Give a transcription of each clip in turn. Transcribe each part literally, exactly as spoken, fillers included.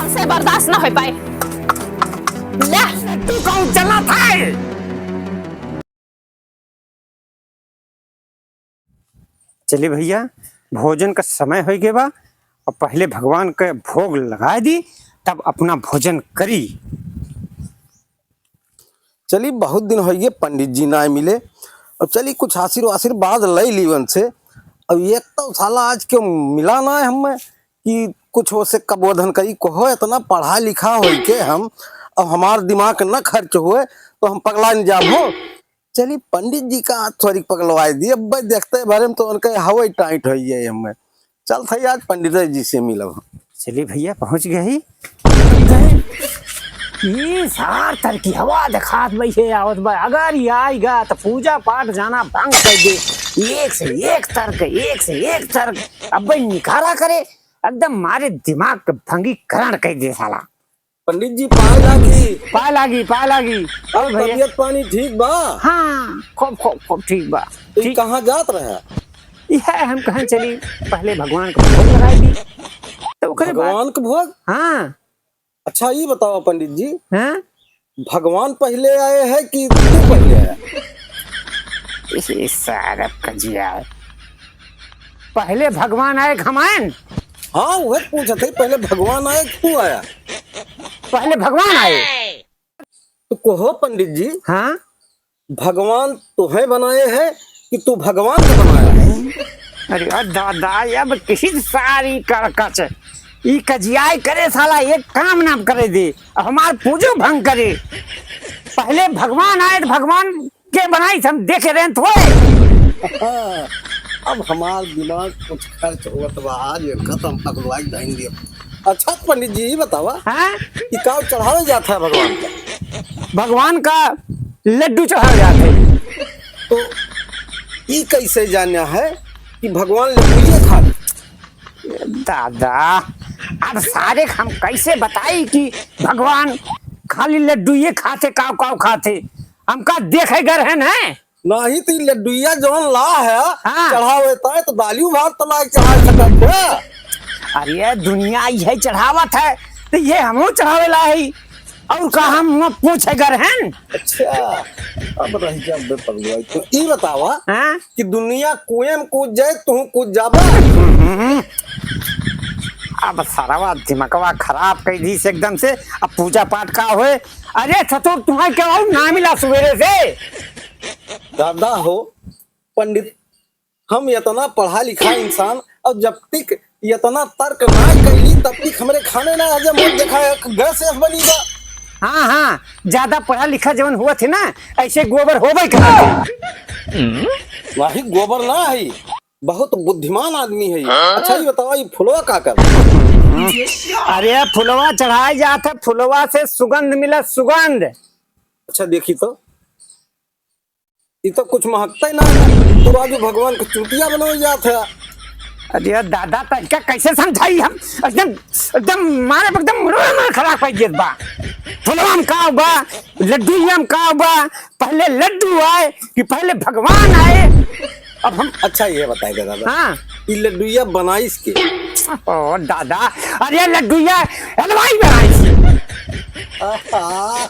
से बर्दाश्त ना हो पाए। ले, तू कौन चला था? चली भइया, भोजन का समय होइ गए बा, अब पहिले भगवान के भोग लगाइ दी, तब अपना भोजन करी। चली, बहुत दिन होइ गए पंडित जी नाहीं मिले, अब चली कुछ आशीर्-, आशीर्वाद लइ ली उनसे। अब एक तउ साला आज क्यों मिला नाहीं हमें कि कुछ ओसे कबोधन करी, कहो इतना पढ़ा लिखा होइके हम, अब हमार दिमाग न खर्च होए तउ हम पगलाइन जाबो। चली पंडित जी का आज थोड़ी पगलवाइ दी, अब भाई देखते भरे में तउ उनके हवा ही टाइट होइ गए हमें। चल थई आज पंडित जी से मिलब। चली भइया पहुँच गए ही। ई सार तर की हवा देखात बइठे आवत बा, अगर ई आइगा त पूजा पाठ जाना भंग कइ दे। एक से एक तर्क, एक से एक तर्क, अब भाई निकारा करे, एकदम मारे दिमाग के भंगीकरण कइ दे साला। पंडित जी, पाए लागी। पाए लागी, पाए लागी। और और भइया? तबियत पानी ठीक बा? हाँ, खूब, खूब, खूब ठीक बा। तो ई ठीक। कहाँ जात रहे? यह हम कहें चली, पहिले भगवान का भोग लगाइ दी। तो ओकरे बाद भगवान का भोग? हाँ। अच्छा, ई बतावा पंडित जी, हाँ? भगवान पहिले आए हैं कि तू पहिले आया? इसी सारब का जिया है। पहिले भगवान आए कि हम आएन? हाँ, उहे पूछत है, पहिले भगवान आए कि तू आया? पहिले भगवान आए। तो कहो पंडित जी, हाँ? भगवान तुहे बनाए हैं कि तू भगवान का बनाया है? अरे दादा, अब किसी सारी करकच, ई कजियाई करे साला, एक काम ना करे दे, अब हमार पूजो भंग करे। पहिले भगवान आए त भगवान के बनाई हम देखे रहेन थोड़े। अब हमार दिमाग कुछ खर्च होत बा, आज इनका तो हम पगलवाई जाएंगे। अच्छा पंडित जी, ई बतावा, हाँ? ई का चढ़ावे जात है भगवान का? भगवान का लड्डू चढ़ावे जात है। तो ई कैसे जाना है कि भगवान लड्डू ये खा ले? दादा, अब सारे हम कैसे बताई कि भगवान खाली लड्डू ये खाते, काव काव खाते? हमका देखे गर है न? नहीं तो ई लड्डुइया जौन ला है, हाँ। चढ़ावे ताय तो दालियो भात तो ना चढ़ा सकत है। अरे दुनिया यही चढ़ावत है, तो ये हमहू चढ़ावे ला है। और का हम हुआ पूछे गर हैं? अच्छा, अब रह जा बे पगलुआ। तो ई बतावा हाँ? कि दुनिया कुएं में कूद जाए, तू कूद जाबा? हम्म। अब सरवा दिमकवा खराब कइ दीस एकदम से। अब पूजा पाठ का होए? अरे ससुर, तुम्हें क्या और ना मिला सवेरे से? दादा हो पंडित, हम इतना पढ़ा लिखा इंसान, और जब तक इतना तर्क ना कैली, तब तक हमरे खाने ना हजम हो। देखा, एक गैस ऐस बनी बा। हाँ, हाँ, ज्यादा पढ़ा लिखा जवन हुआ थे ना, ऐसे गोबर होबे करा थे। नहीं, गोबर ना है, बहुत बुद्धिमान आदमी है। अच्छा, ये बतावा, ये फुलवा का कर? अरे, फुलवा चढ़ाए जात है, फुलवा से सुगंध मिला, सुगंध। अच्छा, देखी तो। ई तो कुछ महकता ही ना है। तू राजू भगवान के चूतिया बनावल जात है। अरे दादा, तनिका कैसे समझाई हम? एकदम, एकदम मारे पे एकदम मुड़वा मार खराब कर देत बा। फुलवा में का बा, लड्डू में का बा, पहले लड्डू आए कि पहले भगवान आए? अब हम अच्छा, ये बताइए दादा, हाँ। ई लड्डुइया बनाइस के? ओ दादा, अरे लड्डुइया हलवाई बनाइस। आहा,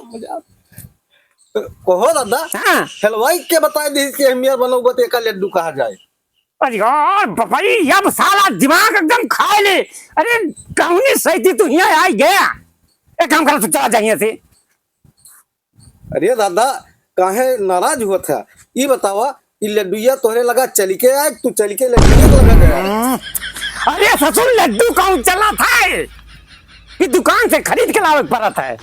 मजा। कहो दादा, हाँ। हलवाई के बताए दीस कि हमिया बनौबा तो एका लड्डू कहा जाए। अरे यार, बपरी, अब साला दिमाग एकदम खाए ले। अरे, कहूनी सही तू हियाँ आई गया। एक काम करो, तू चला जा हियाँ से। अरे दादा, काहे नाराज हुआ था? ई बतावा, ई लड्डुइया तोहरे लगा चली के आए, तू चली के लड्डुइया के लगा गया? हम्म। अरे ससुर, लड्डू कौन चला था? ये दुकान से खरीद के लावे के पड़त है।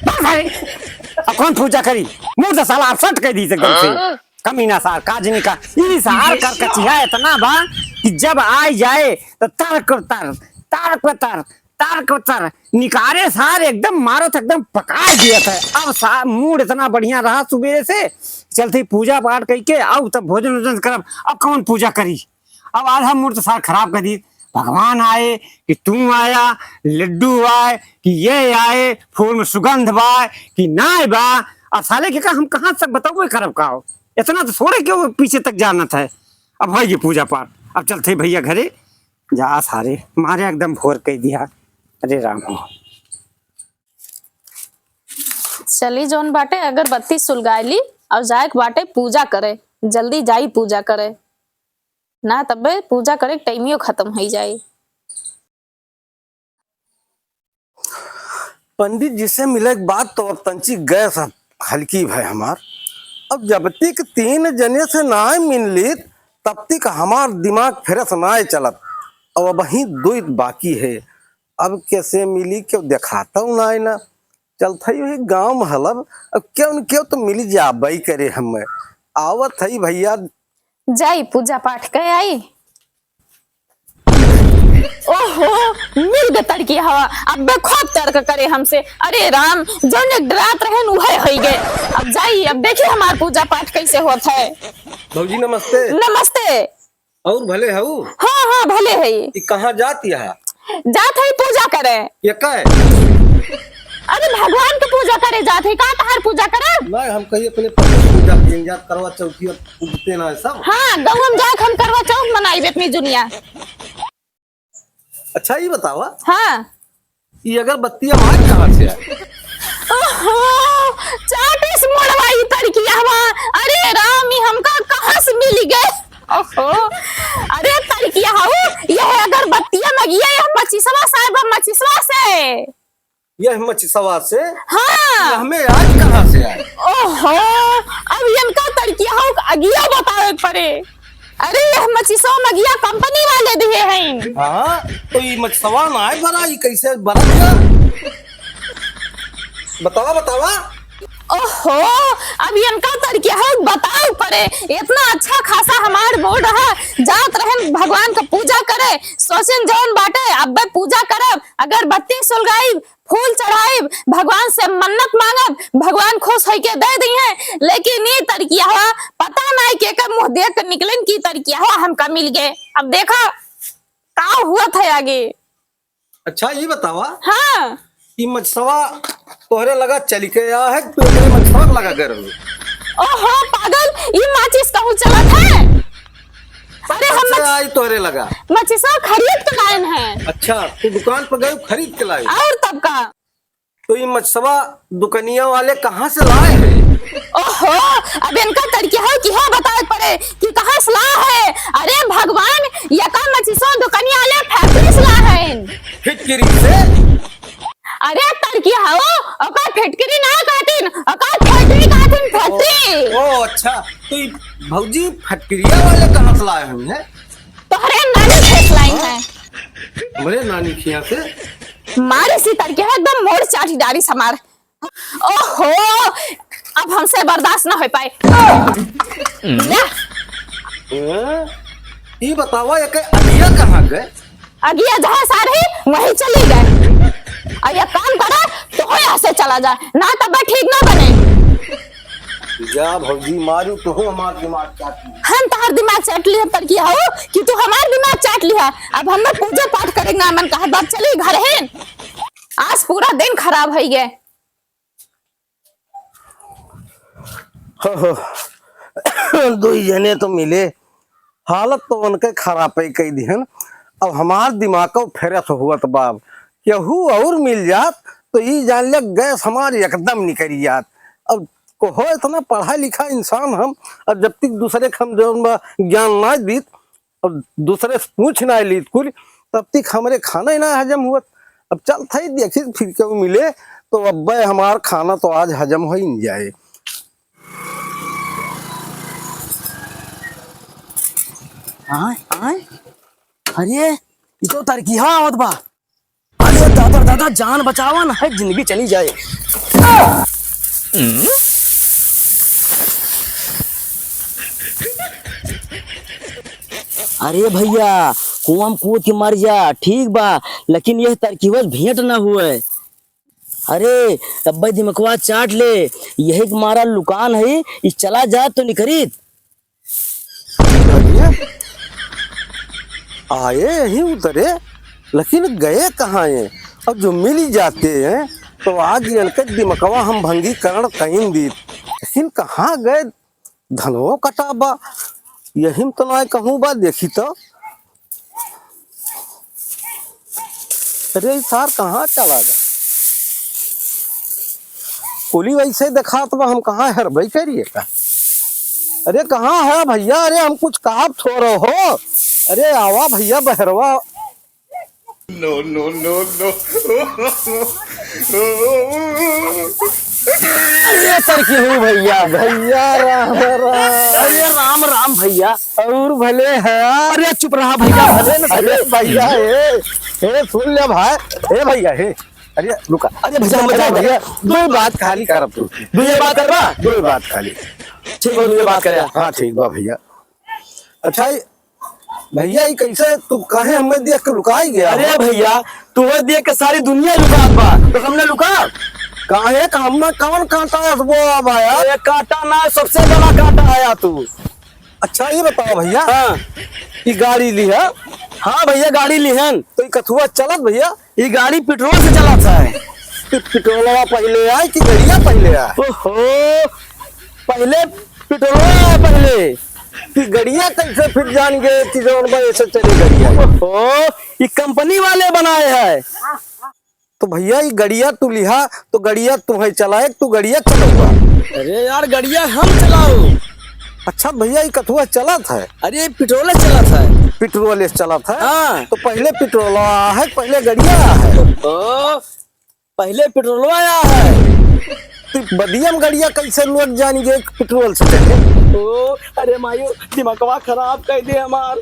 बस है। अब कौन पूजा करी? मुंह से साला अपसेट कर दी एकदम से। हाँ? कमीना सार, काजनी का, ई सार कर कचिया इतना बा कि जब आई जाए तो तर कर तर, तर कर तर, तर कर तर, निकारे सार एकदम मारत एकदम पका दिया था। अब सार मूड इतना बढ़िया रहा सुबह से, चलते ही पूजा पाठ करके आऊ तब भोजन वोजन करब। अब कौन पूजा करी? अब आधा मूड तो सार खराब कर दी। भगवान आए कि तू आया, लड्डू आए कि ये आए, फूल में सुगंध बा कि नाय बा। अब साले के का हम कहाँ से बतावे करब का हो? इतना तो छोड़े के वो पीछे तक जानत है। अब होई गई पूजा पाठ, अब चलते भैया घरे, जा सारे, मारे एकदम भोर कइ दिहा। अरे राम हो। चली जौन बाटे अगरबत्ती सुलगाइ ली और जाए के बाटे पूजा करे, जल्दी जाई पूजा करे, ना तबे पूजा करे के टाइमियो खतम होइ जाई। पंडित जी से मिले के बाद तो अब तंची गैस हल्की भय हमार। अब जब तक तीन जने से नाय मिल लीत, तब तक हमार दिमाग फिरस नाय चलत। अब अबहीं दुई बाकी है, अब कैसे मिली, क्यों देखाता हूँ नाय ना। चलत हई वही गाँव में हलब, अब क्यों न क्यों तो मिली जाबई करे हमें। आवत हई भैया। जाई पूजा पाठ के आई। ओहो, मिल गए तड़की हवा, अब्बे खूब तर्क करे हमसे। अरे राम, जौन एक डरात रहन उहे होई गए। अब जाई, अब देखी हमार पूजा पाठ कैसे होत है। भौजी नमस्ते। नमस्ते। और भले हऊ? हाँ, हाँ, भले है। ई कहाँ जात यहाँ? जात है पूजा करे। ये का है? अरे भगवान के पूजा करे जात है, का तहार पूजा करे? नहीं, हम कही अपने पति पूजा के जात करवा चौथी अब पूजते ना सब। हाँ, गौम जात हम करवा चौथ मनाई अपनी दुनिया। अच्छा, ये बतावा। हाँ। ये अगरबत्तियाँ आज कहाँ से आई? ओहो, चाटिस मोड़वा ई तड़किया हवा। अरे राम, ई हमका कहाँ से मिल गए? ओहो, अरे तड़किया हऊ, यह अगरबत्तियाँ मगिया, यह मचिसवा साहब, मचिसवा से। यह मचिसवा से? हाँ। यह हमें आज कहाँ से आए? ओहो, अब इनका तड़किया हऊ अगिया बतावे पड़े। अरे, यह मचिसवा मगिया कंपनी वाले दिए हैं। हाँ, तो ई मचिसवा ना है बड़ा, ई कैसे बड़ा गया? बतावा, बतावा। ओहो, अब इनका तड़किया हऊ बतावे पड़े। इतना अच्छा खासा हमार मूड रहा, जात रहन भगवान का पूजा करे, सोचन जौन बाटे, अब्बे पूजा करब, अगरबत्ती सुलगाई, फूल चढ़ाइब, भगवान से मन्नत मांगब, भगवान खुश होइके दे दिहे। लेकिन ई तड़कियावा पता नाई केकर मुँह देख के निकलन की तड़कियावा हमका मिल गए। अब देखा का हुआ था आगे। अच्छा, ई बतावा। हाँ। ई मचसवा तोहरे लगा चल के आया है, तू एकरे मचसवा लगा गए रहू? ओहो पागल, ई माचिस कहूँ चलत है? अरे हम कहाँ से मच-, आई तोहरे लगा? मचिसवा खरीद के लायन है। अच्छा, तू दुकान पर गए खरीद के लाए? और तब का? तो ई मचसवा दुकनिया वाले कहाँ से लाए हैं? ओहो, अब इनका तड़किया हऊ कि है बतावे पड़े कि कहाँ से ला है। अरे भगवान, यका मचिसवा दुकनिया वाले फैक्ट्री से ला है। फिटकिरी से? अरे तड़किया हऊ, ओका फिटकिरी ना कहतीन, ओका फैक्ट्री कहतीन, फैक्ट्री। ओ, ओ, अच्छा, तो ई भौजी फटकिरिया वाले कहाँ से लाए हुए हैं? तोहरे नानी खेस लाइन है। हमरे नानी खिया से? मारे सी तड़किया एकदम मोड़ चाटी डारी समार। ओहो, अब हमसे बर्दाश्त ना हो पाए। जा। ए, ई बतावा, एके अगिया कहाँ गए? अगिया जहाँ सार ही, वहीं चली गए। और ये काम करा, तो यहाँ से चला जा, ना तब ठीक ना बने। जा भौजी, मारू तो हमार दिमाग चाट ली। हम तहार दिमाग चाट लिया, पर किया हो कि तू हमार दिमाग चाट लिया। अब हम लोग पूजा पाठ करेंगे, मन कहा बाप चली घर है। आज पूरा दिन खराब है ये। हो, हो। दुई जने तो मिले, हालत तो उनके खराब ही कई दिहन। अब हमार दिमाग को फेरत हुआ तो बाब, केहू और मिल जात तो ई जान ले गैस हमार एकदम निकल जात। अब को हो इतना पढ़ा लिखा इंसान हम, अब जब तक दूसरे के हम जौन बा ज्ञान ना दीत, अब दूसरे से पूछ ना लीत कुल, तब तक हमरे खाना ही ना हजम हुआ। अब चल थाई देखी फिर केहू मिले तो अब्बे हमार खाना तो आज हजम हो ही नहीं जाए। आय, आय। अरे, ई तो तरकीहा आवत बा। अरे दादा, दादा, जान बचावा ना, है जिंदगी चली जाए। अरे भैया, कुआं में कूद के मर जा, ठीक बा, लेकिन यह तरकीहा से भेंट ना हुए। अरे, अब्बे दिमकवा चाट ले, यही के मारा लुकान है, ई चला जा तो निकरित। अरे, आए यहीं उतरे, लेकिन गए कहाँ हैं? अब जो मिल ही जाते हैं, तो आज इनके दिमकवा हम भंगीकरण कइन दीत। लेकिन कहाँ गए? धनवो कटा बा, यही में तो ना कहूँ बा, देखी तो। अरे, ई सार कहाँ चला गा? कुली वैसे देखात बा, हम कहाँ हेरबे करिए का? अरे, कहाँ है भइया? अरे, हम कुछ कहब थोड़ो हो। अरे, आवा भइया बहरवा। No, no, no, no। अरे, सर की हूँ भइया। भइया, राम, राम। अरे, राम, राम भइया। और भले है? अरे, चुप रहा भइया, भले न अरे, भइया, ए, ए, सुन ले भाई। ए, भइया, ए। अरे, रुका। अरे, भइया, हम अरे, जाओ। भइया, दो बात खाली करब तू। दो ये बात करबा? दो बात खाली। ठीक बा, दो ये बात करे। हाँ, ठीक बा भइया। अच्छा, ई भइया, ई कैसे तू काहे हमें देख के लुकाई गया? अरे भइया, तुहे देख के सारी दुनिया लुकात बा, तो हमने लुका? काहे का हमें कौन कांटा है वो अब आया? अरे कांटा ना, सबसे बड़ा कांटा आया तू। अच्छा, ई बताओ भइया। हाँ। ई गाड़ी लिहा? हाँ भइया, गाड़ी लिहन। तो ई कथुआ चलत भइया? ई गाड़ी पेट्रोल से चलत है। तो पेट्रोलवा पहिले आए कि गड़िया पहिले आए? ओहो, पहिले पेट्रोलवा आए पहिले। तो गड़िया कैसे फिर जान गए कि जौन बा ऐसे चली गड़िया? ओहो, ई कंपनी वाले बनाए है। तो भइया, ई गड़िया तू लिहा, तो गड़िया तुम्हें चलाए, तू गड़िया चलउबा। अरे यार, गड़िया हम चलाओ। अच्छा भइया, ई कथुआ चलत है? अरे, पेट्रोल चलत है। पेट्रोल से चलत है? हाँ। तो पहिले पेट्रोल आया है, पहिले गड़िया आया है? ओ, पहिले पेट्रोल आया है। तो बदियम गड़िया कैसे लोग जान गए पेट्रोल से चले? ओ, अरे मायू, दिमागवा खराब कर दे हमार।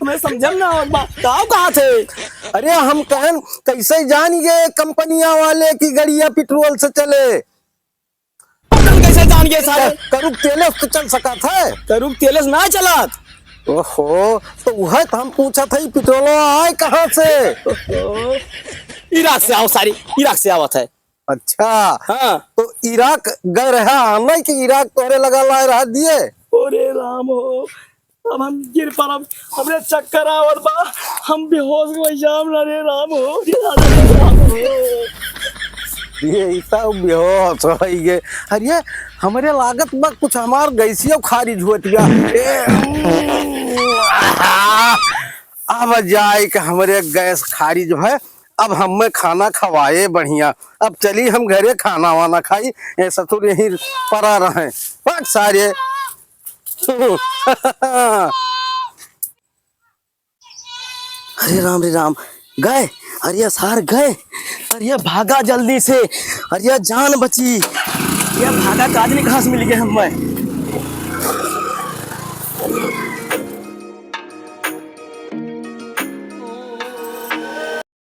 हमें समझम ना आवत बा। का कहा थे? अरे हम कहन, कैसे जान गए कंपनिया वाले कि गड़िया पेट्रोल से चले? पता नहीं कैसे जान गए सारे। करुक तेले से तो चल सकत है। करुक तेले से ना चलत। ओहो, तो वह तो हम पूछा था, ई पेट्रोल आए कहाँ से? ओहो, इराक से आओ सारी, इराक से आवत है। अच्छा। हाँ। तो इराक गए रहा, नहीं कि इराक तोहरे लगा लाए रहा दिए? अरे राम हो, अब हम गिर पड़ब, हमरे चक्कर आवत बा, हम बेहोश हो जाम ना रे राम हो, रे राम हो। ये इतना बेहोश हो गए। अरे, हमरे लागत बा कुछ हमार गैसियो खारिज होत बा। ए, अब जाए के हमरे गैस खारिज है, अब हमें खाना खवाए बढ़िया। अब चली हम घरे खाना वाना खाई, ए ससुर यहीं पड़ा रहे। पट सारे। अरे राम रे राम, गए, अरे सार गए, अरे भागा जल्दी से, अरे जान बची, ये भागा काजनी घास मिल गए हमें।